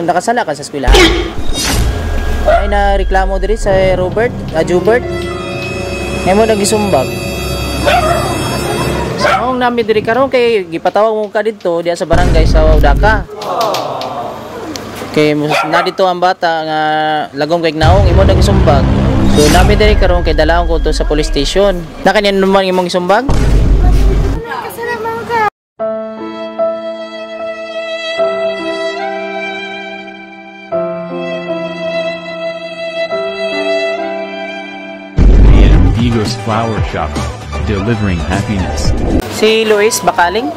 Nakasala ka sa eskwela? Ay na reklamo diri sa Robert, Jubert. Ngayon mo nagisumbag. Sa akong nami diri karon kay gipatawag mo ka didto diya sa barangay sa Udaka. Kay na dito ang bata nga lagom kay naong imo nagisumbag. So nami diri karon kay dalaon ko to sa police station. Na kanyan naman imong isumbag? Digos Flower Shop, delivering happiness. Si Luis Bakaling.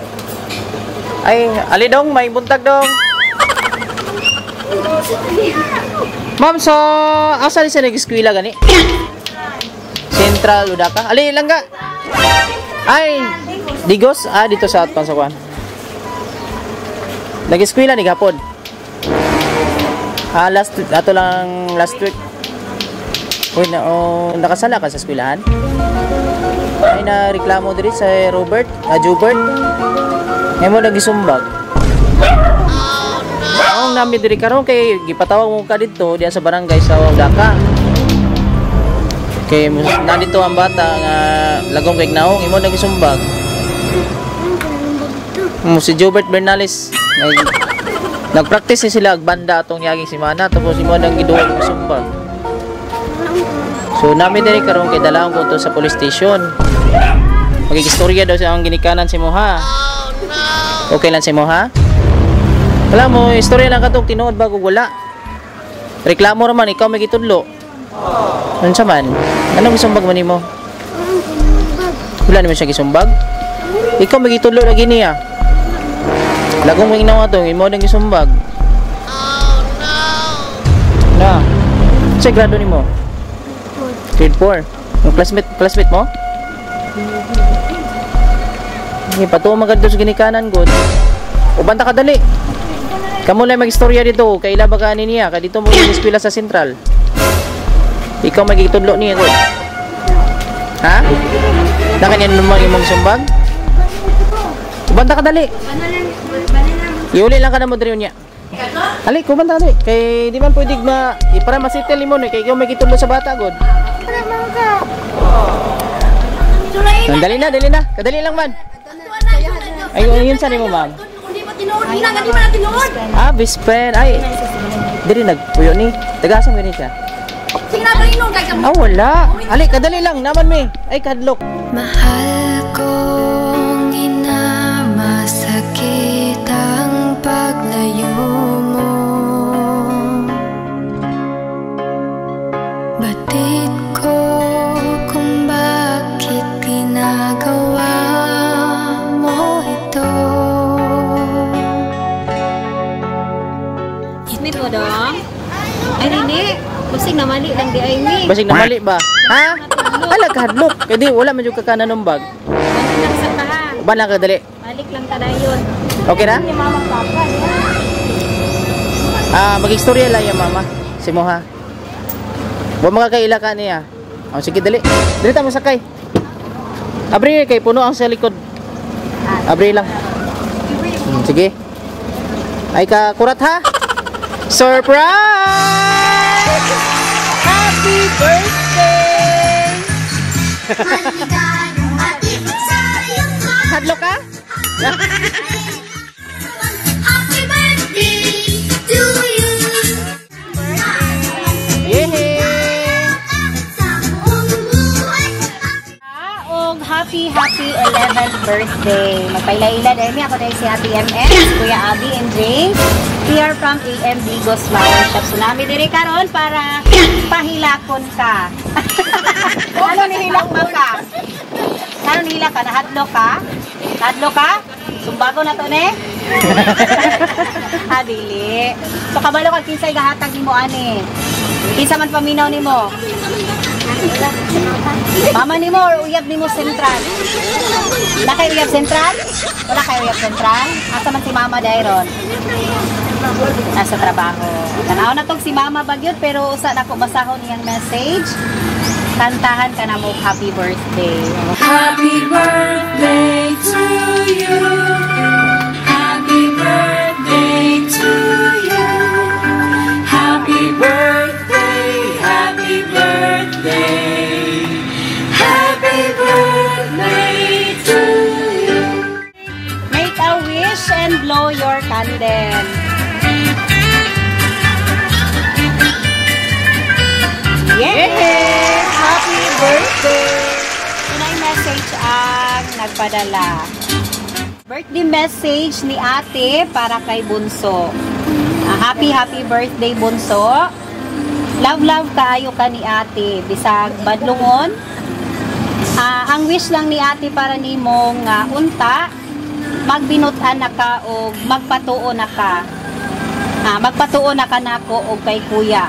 Ay, ali dong, may buntag dong. Ma'am, sa asa ni sa nag-eskwela gani? Central Udaka. Ali lang ga. Ay, Digos, dito sa atpang sa kuan. Nag-eskwela ni gapon. Last ato lang last week. Uy, na, oh, nakasala ka sa eskwelahan? Ay na reklamo diri sa Robert, Jubert. Ngayon mo nagisumbag. Ang nami diri karon kay gipatawag mo ka didto diya sa barangay sa Udaka. Kay na dito ang bata nga lagom kay naong imo nagisumbag. Si Jubert Bernales nagpractice ni sila og banda atong yaging semana tapos imo nang giduol og sumbag. So nami diri karon kay dalaon ko to sa police station. Magigistorya daw sa ang ginikanan si mo ha. Oh, no. Okay lang si mo ha? Wala mo istorya lang katong tinuod bago wala. Reklamo ra man ikaw may gitudlo. Unsa man? Anong gisumbag man nimo? Wala nimo siya gisumbag? Ikaw may gitudlo lagi niya. Lagong may ginawa to, imo nang gisumbag. Oh no. Na. Sa grado nimo? Grade 4. Yung classmate mo? Hindi, patuo maganda sa ginikanan, good. Uban ta ka dali. Kamu lang mag-istorya dito. Kaila ba ka niya? Ka dito mo yung eskwela sa Central. Ikaw magigitudlo niya, good. Ha? Nakanyan naman imong sumbag? Uban ta ka dali. Iuli lang ka na mo diri niya. Ali, kuban ta dali. Kay di man pwede ma para masitel nimo ni kay ikaw magitudlo sa bata, good. Dali na, dali na. Kadali lang man. Ay, yun sa nimo, ma'am. Best friend. Ay, diri nagpuyo ni. Taga-asam gani siya? Wala. Ali, kadali lang. Naman mi. Ay, kadlok. Mahal kong ina, masakit ang paglayo mo. Batid ko kung bakit ginagawa mo ito. Smith mo dong? Ay, Rini. Basig na mali lang di ay mi. Basig na mali ba? Ha? Ala, kahadlok. Kaya di, wala man yung kakanan ng bag. Balik lang sa kaha. Uban lang kadali. Balik lang kadayon. Okay na? Mag-istorya lang yung mama. Si Moha. Huwag makakaila ka niya. Oh, sige, dali. Dali tayo masakay. Abri, kay puno ang sa likod. Abri lang. Sige. Ay, kakurat ha. Surprise! Happy birthday! Hadlok ka? Happy birthday to you. Yehey! Og happy happy 11th birthday. Magpaila-ila dahil mi ako dahil si Happy MS, Kuya Abby and James. We are from AM Digos Flower Shop. So nami diri karon para pahilakon ka. Ano nihilak man ka? Ano nihilak ka? Nahadlok ka? Nahadlok ka? Sumbago na to ne? Dili. So kabalo kag kinsay gahatag nimo ani. Kinsa man paminaw nimo? Mama nimo or uyab nimo sentral? Wala kay uyab sentral? Wala kay uyab sentral? Asa man si mama dayron? Nasa trabaho. Tanaw na tog si mama bagyod pero usa nako basahon niyang message. Kantahan ka na mo happy birthday. Happy birthday to you. Happy birthday to you. nagpadala. Birthday message ni ate para kay Bunso. Ah, happy, happy birthday, Bunso. Love, love kaayo ka ni ate. Bisag badlungon. Ah, ang wish lang ni ate para nimo nga unta magbinut-an na ka o magpatuo na ka. Ah, magpatuo na ka nako og kay kuya.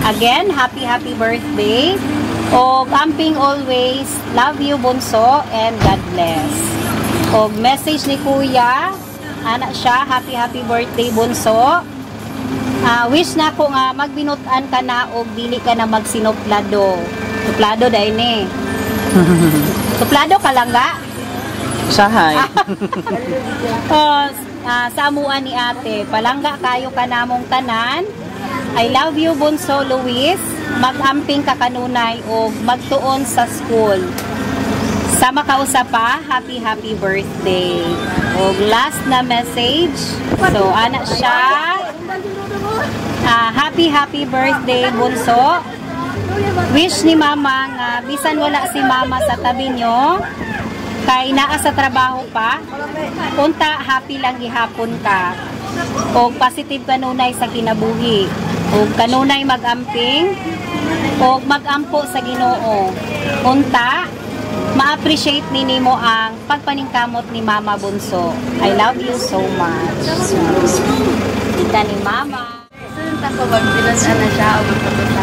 Again, happy, happy birthday. Og amping always, love you, Bunso, and God bless. Og message ni kuya, ana siya, happy, happy birthday, Bunso. Ah, wish na ko nga magbinut-an ka na og dili ka na magsinuplado. Suplado dahil ni. Suplado ka lang ga? Usahay. Oh, sa amuan ni ate, palangga kayo ka namong tanan. I love you, Bunso Luis. Mag-amping ka kanunay o magtuon sa school. Sa makausa pa, happy, happy birthday. O last na message. So, ana siya. Ah, happy, happy birthday, Bunso. Wish ni Mama nga bisan wala si Mama sa tabi nyo, kay naa sa trabaho pa, unta happy lang gihapon ka. O positive kanunay sa kinabuhi. O kanunay mag-amping o mag-ampo sa Ginoo. Unta ma-appreciate ni nimo ang pagpaningkamot ni Mama, Bunso. I love you so much. Kita ni Mama. Sunod ako magbinutan na siya o magpapasa.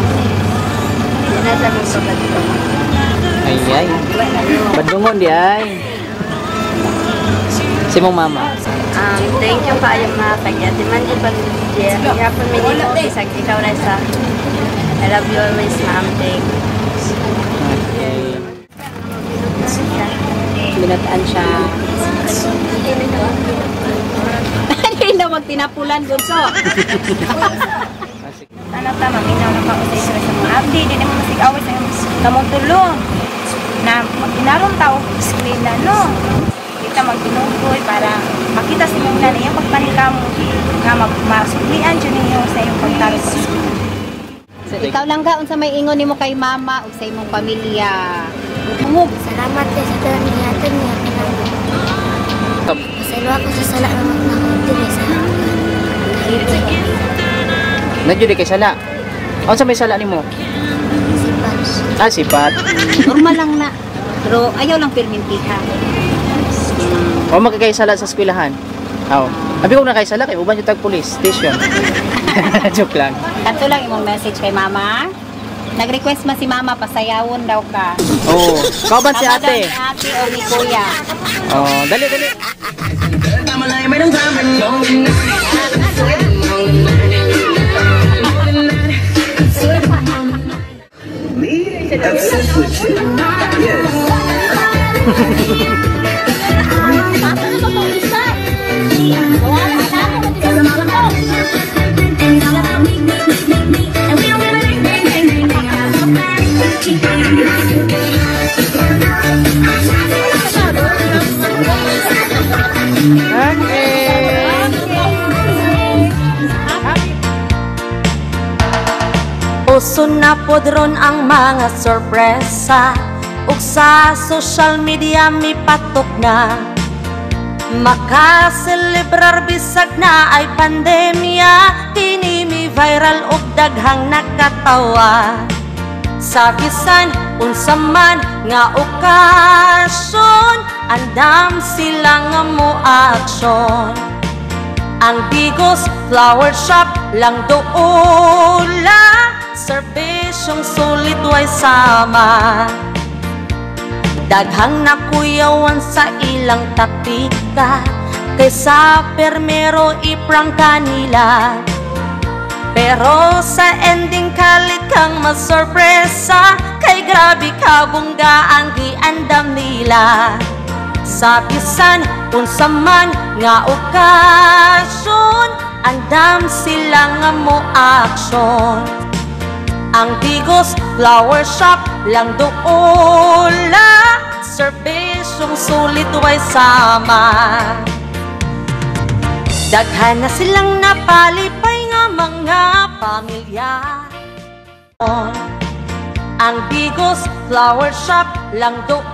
Hindi na siya magpapasa. Ay, ay. Badlungon di ay. Si mong mama. Thank you kaayo, ma, pag-atiman di pag gihapon mi nimo bisag ikaw ra sa. I love you always, ma'am. Thanks. Okay. Binutan siya. Hindi na magtinapulan, Bunso. Ano ta, maminaw na ka usay sila sa mga abdi, di naman masig-away sa imong kamong tulo. Na maginaron ta og eskwela, no. Di ta magtinugoy para makita sa inyong nanay ang pagpaningkamot nga masuklian jud ninyo sa iyong pagtarong sa eskwela. So, ikaw lang ka, unsa may ingon nimo kay mama ug sa imong pamilya? Umog. Salamat kay sa tanan nihatag niya kanang pasaylo ako sa sala nga nako diri sa Cavite. Nadyo di kay sala. Unsa may sala nimo? Sipat. Ah, sipat. Normal lang na. Pero ayaw lang pirmintiha. O magkakay sala sa eskwelahan. Aw. Abi ko na kay sala kay uban yung tag police station. Joke lang. Kato lang imong message kay mama. Nag-request man si mama, pasayawon daw ka. Oh, kauban si Tama daw ate. ni ate o ni kuya. Oh, dali, dali. Okay. Uso na pod ron ang mga sorpresa ug sa social media mipatok na. Makaselebrar bisag na ay pandemya, kini mi viral ug daghang nakatawa. Sa bisan unsa man nga okasyon, andam sila nga mo aksyon. Ang Digos Flower Shop lang doula, serbisyong sulit way sama. Daghang nakuyawan sa ilang taktika, kaysa permero iprangka nila. Pero sa ending kalit kang masorpresa, kay grabe kabongga ang giandam nila. Sa bisan unsa man nga okasyon, andam sila nga mo aksyon. Ang Digos Flower Shop lang doula, serbisyong sulit way sama. Daghan na silang napalipay nga mga pamilya. Ang Digos Flower Shop lang doula,